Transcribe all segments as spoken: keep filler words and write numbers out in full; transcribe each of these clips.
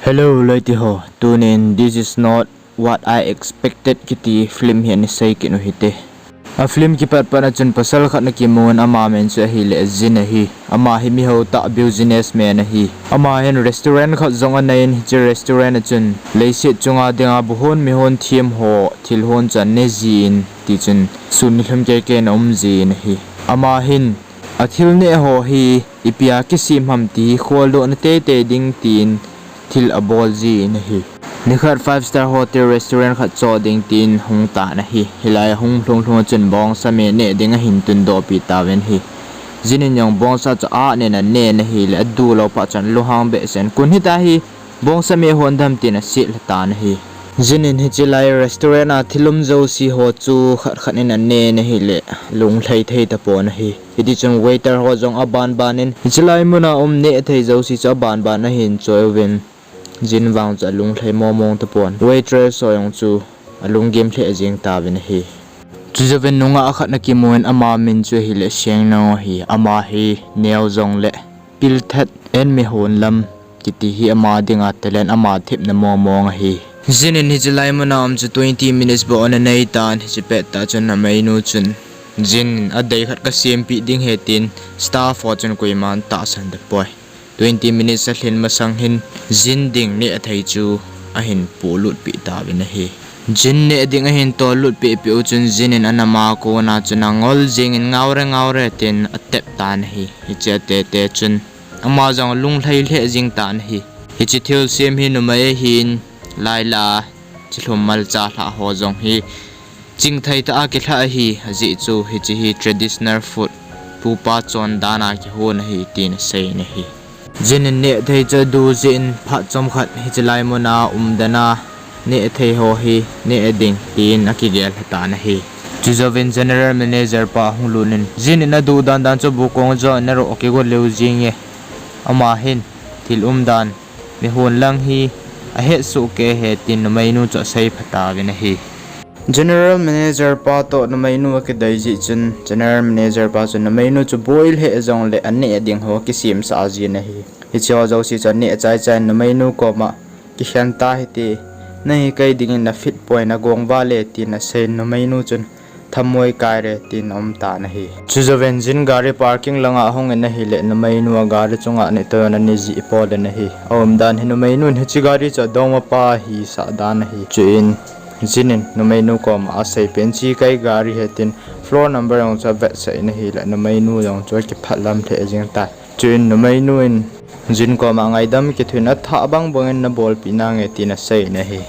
Hello, loite ho. Tunin, This Is Not What I Expected kiti film hi ana sei kit u hite. A film kipat pat a chun pasal khat ana kimun, ama min chu ahile Jin ahi. Ama hi miho tah businessman ahi. Ama hin restaurant khat jong anei in, hiche restaurant a chun leiset chunga dinga buhon mihon thiem ho thil hon chu aneh jin, tichun sun nilhum keikei in aum jin ahi. Ama hin athil neh ho hi ipia kisem ham ti hi kholdohna teitei ding tin thil abol jin ahi. Nikhat five star hotel restaurant khat cho ding tin hung tan ahi. Hilai a hung lhung lhung a chun bongsame neh ding ahin tundoh pi tauvin ahi. Jin in jong bongsa chu anen anen ahile adu lou phat chun lunghang behseh in, "Kun hita hi, bongsame hon dam," tin asehlha tan ahi. Jin in hiche lai restaurant a thil um jouse ho chu khat khat in anen ahile lunglhai thei tapon ahi. Hitichun waiter ho jong abanban in hiche lai muna um neh thei jouse chu abanban ahin choi uvin, Jin vang chu alunglhai momong tapon. Waitress ho jong chu alunggim lheh jeng tauvin ahi. Chujouvin nungah khat ana kimun, ama min chu ahile Shang Nong ahi. Ama hi neo jongle pilthat en mihon lam kiti hi ama dinga talent, ama thepna momong ahi. Jin in hiche lai muna um chu twenty minutes bou ana nei tan, hiche pettah chun numeinu chun, "Jin in adei khat kasempeh ding ahi," tin staff ho chun koiman tahsan tapoi. Twenty minutes alhin masang hin Jin ding neh thei chu ahin polut peh tauvin ahi. Jin neh ding ahin tollut peh peh u chun Jin in anama kona chun angol jeng in, "Ngaure, ngaure," tin atep tan ahi. Hiche atete chun ama jong lunglhai lheh jeng tan ahi. Hiche thilsem hi numei ahin, laila chilhum malcha lhah ho jong hi chingthei tah a kilhah ahi, ajeh chu hiche hi traditional food, pupa chondan a kihon ahi, tin asei in ahi. Jin in neh thei chu adu jeh in phat chomkhat hiche lai muna umdan a neh thei ho hi neh ding tin akigel lha tan ahi. Chujouvin general manager pa ahung lut in, Jin in aduh dan dan chu bu kong jo in aroh kigo leu jeng e. Ama hin thil umdan mihon lang hi ahetsoh kei ahi, tin numeinu chu asei pha tauvin ahi. General manager pa toh numeinu akidei jeh chun general manager pa chun numeinu chu boi lheh jongle aneh ding ho akisemsah jin ahi. Hiche ho jouse chu aneh chai chai in numeinu koma, "Kikhen ta hite, nang hi kei dingin na fit poi, nagong vale," tin asei in numeinu chun, "Thamoi kai re," tin aum tan ahi. Chujouvin Jin gari parking langa ahung in ahile numeinu a gari chunga anitoh in ana jih pol in ahi. Aumdan hi numeinun hiche gari chu adongmapa hisah dan ahi. Chuin Jin in numeinu koma aseipeh in, "Hiche kei gari ahi," tin floor number jong chu avetsah in ahile numeinu jong chu akiphatlam lheh jeng tai. Chuin numeinu in Jin koma ngaidam kithoin, "Athah bang bangin nabolpeh nange," tin asei in ahi.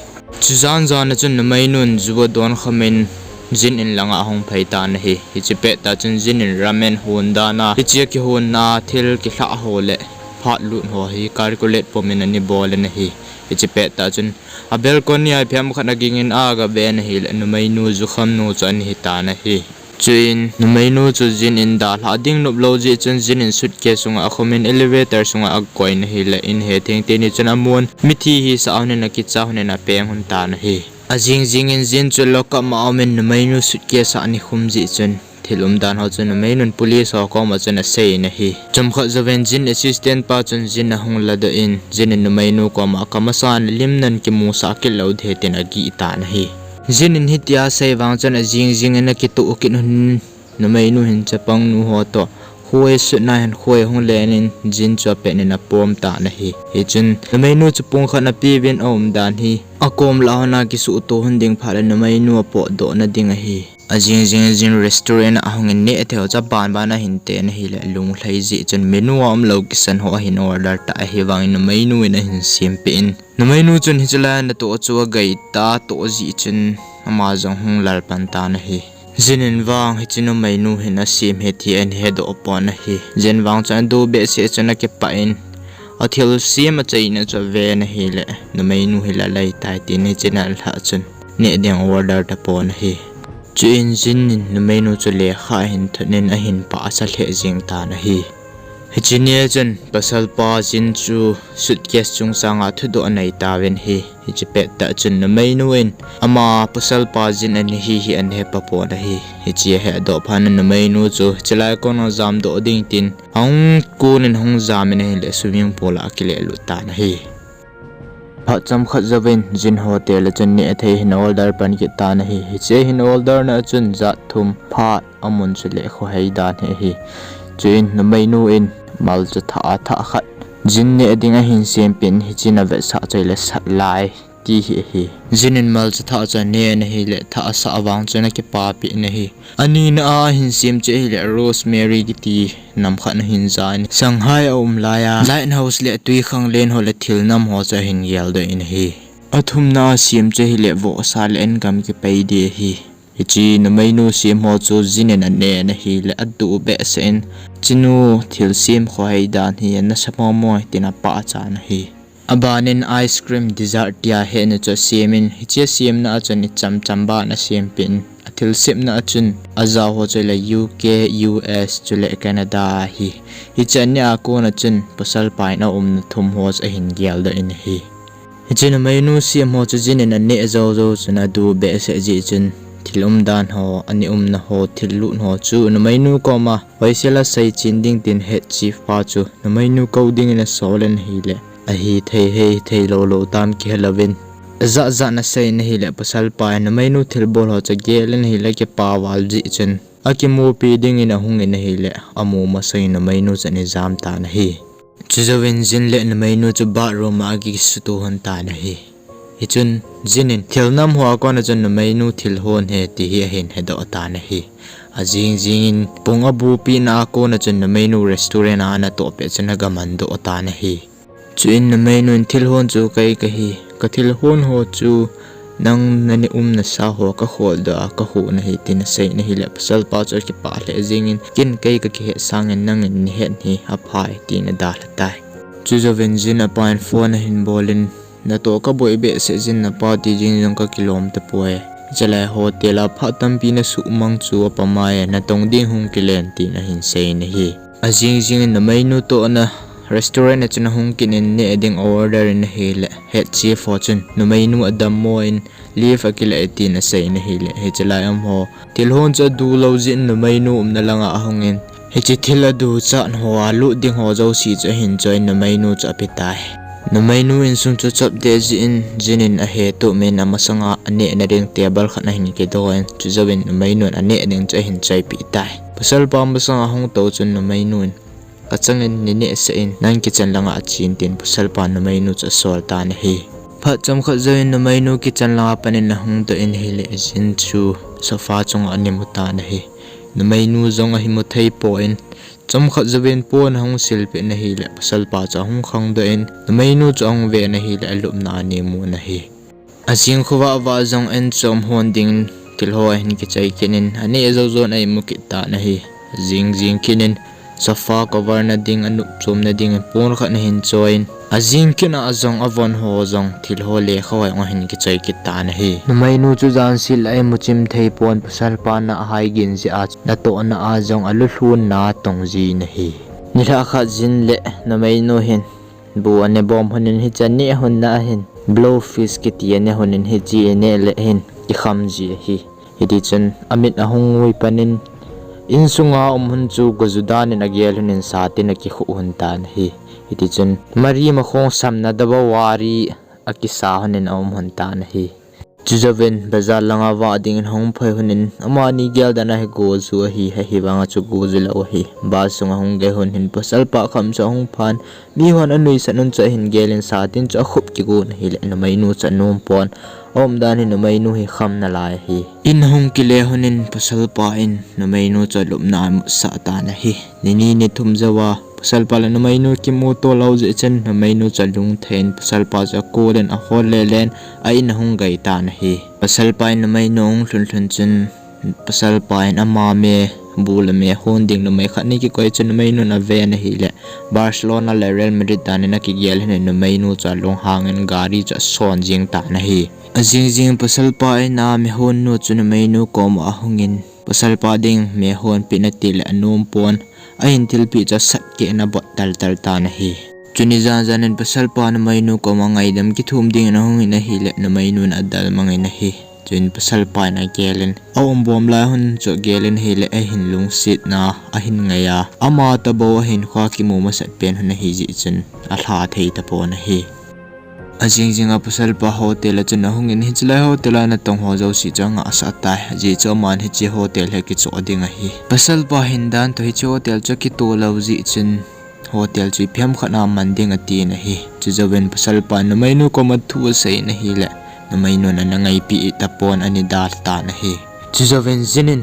Chujan jan a chun numeinun ju adon khamin Jin in langa ahung phei tan ahi. Hiche pettah chun Jin in ramen hon dan a hiche kihonna thil kilhah ho le phat lut ho hi calculate pumin ana bol in ahi. Hiche pettah chun a balcony a iphem khat aging in agave in ahile numeinu jukham nu chu ana hitan ahi. Chuin numeinu chu Jin in dalhah ding noplou jeh chun Jin in suitcase sunga akhumin elevator sunga akoiyin ahile, in he thengte ni chun amun mithi hisah lhonin akicha lhonin apeng lhon tan ahi. Ajing jingin Jin chu lockup ma aumin numeinu suitcase a ana khum jeh chun thil umdan ho chu numeinun police ho koma chun asei in ahi. Chomkhat jouvin Jin assistant pa chun Jin ahung ladoh in Jin in numeinu koma, "Kamasan lim nan kimusah kit lou ding ahi," tin agih tan ahi. Jin in hitia asei vang chun ajing jingin akitoh kit lhonin numeinu hin chapangnu ho toh khoi sutna hin khoi ahung len in Jin chu apet in apom tan ahi. Hichun numeinu chu pung khat ana peuvin aumdan hi akom lah lhona kisuhto lhon ding phat le numeinu apotdohna ding ahi. Ajing jingin Jin restaurant a ahungin neh thei ho chu abanban ahin ten ahile lunglhai jeh chun menu a umlou kisan ho ahin order ta ahivangin numeinu in ahin sempeh in numeinu chun hiche lai a natoh chu ageita toh jeh chun ama jong hung lalpan tan ahi. Jin in vang hiche numeinu hin asem ahi ti ahin hedoh pon ahi. Jin vang chun adu behseh chun akipah in athilsem achaina chu aven ahile numeinu hi lalai tai tin hiche nalhah chun neh ding order tapon ahi. Chuin Jin in numeinu chu lekha ahin thot in ahin pahsa lheh jeng tan ahi. Hiche nia chun pasalpa Jin chu suitcase chungchanga thudoh anei tauvin ahi. Hiche pettah chun numeinu in ama pasalpa Jin ana hi hi ana hepha pon ahi. Hiche ahetdoh phat in numeinu chu hiche lai a kon jamdoh ding tin ahung kun in ahung jam in ahile swimming pool a akilehlut tan ahi. Phat chomkhat jouvin Jin hotel a chun neh thei ahin order pan kit tan ahi. Hiche ahin order na a chun jat thum, phat, amun chule khohei dan hi ahi. Chuin numeinu in malcha thah a thah khat Jin neh ding ahin sempeh in, hiche navetsah chu ahile sat lai ti hi ahi. Jin in malcha thah chu ane in ahile, thah asah vang chun akipapeh in ahi. Anina a ahin sem chu ahile rosemary kiti nam khat ahin ja in, Shanghai a um laiya lighthouse le twikhanglen ho le thil nam ho chu ahin geldoh in ahi. Athumna a sem chu ahile vohsa le enkam kipei ding ahi. Hiche numeinu sem ho chu Jin in ane in ahile aduh behseh in, Chinu, thilsem khohei dan hi anasa mong mong e, tin apahcha in ahi. Abanin ice cream dessert tia hetna chu asem in, hiche asemna a chun ichamcham ban asempeh in, athilsepna a chun ajao ho chu ahile U K, U S chule Canada ahi. Hiche ania kona chun pasalpa in aumna thum ho chu ahin geldoh in ahi. Hiche numeinu sem ho chu Jin in aneh jou jou chun aduh behseh jeh chun, thil umdan ho, ani umna ho, thil lut ho chu numeinu koma hoisel a seichen ding tin head chief pa chu numeinu kou dingin asol in ahile, ahithei hithei lou lou tam kihelouvin, ajat jat in asei in ahile, pasalpa in numeinu thilbol ho chu agel in ahile akipa val jeh chun, akimupi dingin ahung in ahile, amu masangin numeinu chu ana jam tan ahi. Chujouvin Jin le numeinu chu bathroom a akisutoh hon tan ahi. Hichun Jin in thil nam ho a kona chun numeinu thil hon ahi ti hi ahin hedoh tan ahi. Ajing jingin pung abupina a kona chun numeinu restaurant a anatoh pet chun agamandoh tan ahi. Chuin numeinun thil hon chu kei kahi, kathil hon ho chu nang nani umna sa ho kakholdoh a kahuhna ahi, tin asei in ahile, pasalpa chu akipah lheh jengin, ken kei kakihet sangin nangin nahet hi aphai, tin adalha tai. Chujouvin Jin apa in phone ahin bolin, natoh kaboi behseh Jin, napa ti jeng jong kakilom tapoi. Chalai hotel a phat tampi nasuhmang chu apamai, natong ding hung kilen, tin ahin sei in ahi. Ajing jingin numeinu toh ana restaurant a chun ahung kit in neh ding order in ahile, head chef ho chun numeinu adammo in leave akila e tin asei in ahile, hichelai umho thil hon chu adu lou jeh in numeinu umna langa ahungin, hiche thil aduchat hoa lut ding ho jouse chu ahin choiyin numeinu chu apetai. Numeinu insung chu chop deh jeh in Jin in ahetupin amasanga anehna ding table khat ahin kidoh in, chujouvin numeinun aneh ding chu ahin choipeh tai. Pasalpa masanga ahung tou chun numeinun, kachangin nanehsah in, nang kitchen langa chen, tin pasalpan numeinu chu asol tan ahi. Phat chomkhat jouvin numeinu kitchen langa panin ahung doh in ahile, Jin chu sofa chunga ana mutan ahi. Numeinu jong ahin mu theipon, chomkhat jouvin pon ahung silpeh in ahile, pasalpa chu ahung khangdoh in, numeinu chu ahung ven ahile, alupna ana mun ahi. Ajing khovah vah jong anchom hon dingin thil ho ahin kichoi kit in, aneh jou jouvin ana mu kit tan ahi. Ajing jing kit in sofa cover na ding, anop chomna dingin pon khat ahin choiyin, ajing kit a jong avon ho jong thil ho lekha ho jong ahin kichoi kit tan ahi. Numeinu chu jansil a imu chim theipon, pasalpan ahai gin jeh a natohna a jong alulhunna atong jin ahi. Nilhah khat Jin le numeinu hin bu aneh bom lhonin, hiche aneh lhonna ahin blowfish kiti aneh lhonin, hiche aneh le hin kikham ji ahi. Hitichun amit ahung ngui panin, insunga um lhon chu goju danin agel lhonin satin akikhuh lhon tan ahi. Hitichun marimakhong samna daba wari akisa lhonin aum lhon tan ahi. Chujouvin bazar langa vah dingin ahung phai lhonin, amani geldan a hi goju ahi, ahivanga chu goju lou ahi. Bus sunga ahung gei lhonin pasalpa kham chu ahung phan, mihon anuisat un chu ahin gelin satin chu akhup kigon ahile, numeinu chu anompon, aumdan hi numeinu hi kham nalai ahi. In ahung kile lhonin pasalpa in numeinu chu alupna amutsah tan ahi. Nini nithum jouva pasalpa le numeinu kimuto lou jeh chun numeinu chu alungthim in pasalpa chu akolin ahol lelen a in ahung gei tan ahi. Pasalpa in numeinu ahung lhun lhun chun pasalpa in ama me bu le me hon ding numei khat ana kikoi chun numeinun aven ahile, Barcelona le Real Madrid danin akigel lhonin numeinu chu alunghangin gari chu ason jing tan ahi. Ajing jing pasalpa in a me honnu chu numeinu koma ahungin, pasalpa ding me honpeh in atile anompon, ahin thilpeh chu asat keh in abot tal tal tan ahi. Chuni jan janin pasalpa numeinu koma ngaidam kithum dingin ahungin ahile, numeinun adalmangin ahi. Chuin pasalpa in agelin, aumbom lai lhon chu agelin ahile, ahin lungsetna ahin ngaiya, ama tabou ahinkhoa kimu masat pen lhon ahi jeh chun alha thei tapon ahi. Ajing jing a pasalpa hotel a chun ahung in, hiche lai hotel a natong ho jouse chu angah sah tai. Ajeh chu aman hiche hotel hi akichoh ding ahi. Pasalpa hin dan toh hiche hotel chu akitoh lou jeh chun hotel chu ipi ham khat a man ding atin ahi. Chujouvin pasalpan numeinu koma thu asei in ahileh, numeinun ana ngaipi tapon ana dalha tan ahi. Chujouvin Jin in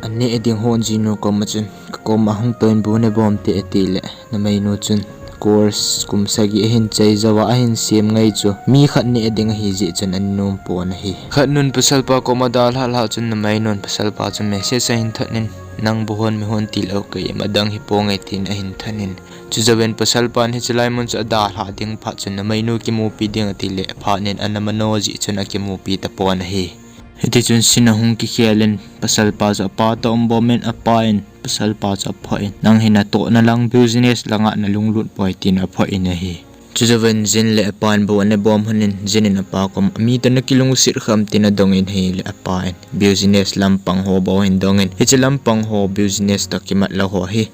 aneh ding hon jinu koma chun, kakoma hung toh in bu nabom te atileh, numeinu chun course kum sagi ahin chai jouva ahin sem ngai chu mi khat neh ding ahi jeh chun ana nom pon ahi. Khat nun pasalpa koma dalha lhah chun numeinun pasalpa chu message ahin thot in, nang bu hon mi hon tilou kei, ima dang hiponge tin ahin thot in. Chujouvin pasalpan hiche lai mun chu adalha ding phat chun numeinu kimupi ding atileh, aphat in ana mano jeh chun akimupi tapon ahi. Hitichun scene ahung kikhel in, pasalpa chu apa toh umbom in, apa in pasalpa chu aphah in, nang hi natohna lang business langa nalunglut poi tin aphah in ahi. Chujouvin Jin le apan bu anabom lhon in, Jin in apa koma mi toh nakilungset ham tin adong in ahileh, apa in business lampang ho bou ahin dong in, hiche lampang ho business toh kimat lou ho hi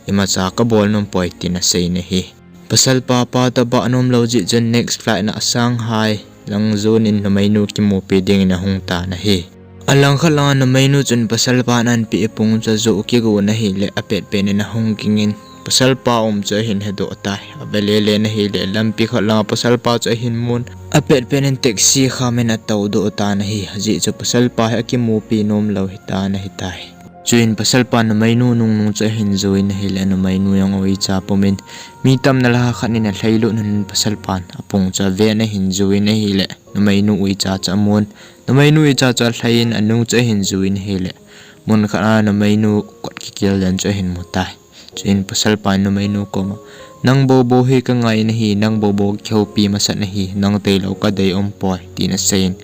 imacha kabol nom poi tin asei in ahi. Pasalpa apa toh abah nom lou jeh chun next flight na Shanghai lang jon in numeinu kimupi dingin ahung tan ahi. Alangkhat langa numeinu chun pasalpan anapeh pung chu ajoh kigon ahileh, apetpet in ahung ging in, pasalpa um chu ahin hedoh tai. Ave lele in ahileh, lampi khat langa pasalpa chu ahin mun, apetpet in taxi kham in atoudoh tan ahi. Ajeh chu pasalpa hi akimupi nom lou hitan ahitai. Chuin pasalpan numeinu nungnung chu ahin jui in ahileh, numeinu jong uicha pum in, mi tamna lha khat in alhailut un, pasalpan apung chu aven ahin jui in ahileh, numeinu uicha chu amun. Numeinu uicha chu alhai in anung chu ahin jui in ahileh, mun khat a numeinu kot kikel dan chu ahin mu tai. Chuin pasalpan numeinu koma, nang bou bou hi kangai nahi, nang bou bou kihoupi masat nahi, nang tailou kadei um poi tin asei in,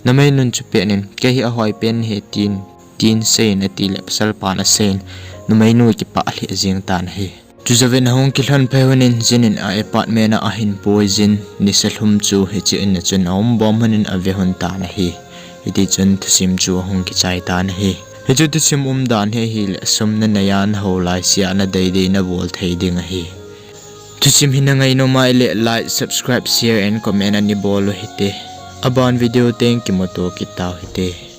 numeinun chupet in, kei hi ahoi pen nahi tin, tin asei in atileh, pasalpan asei in, numeinu kipah lheh jeng tan ahi. Chujouvin ahung kilhon phei lhon in, Jin in a apartment a ahin pui jin, nisa lhum chu hiche in a chun aumbom lhon in ave lhon tan ahi. Hitichun thusim chu ahung kichai tan ahi. Hiche thusim umdan hi ahileh, sum nanei a nahou laisea nadeidei nabol thei ding ahi. Thusim hi nangai nom ahileh like, subscribe, share and comment anabol u hite. Aban video teng kimuto kit tau hite.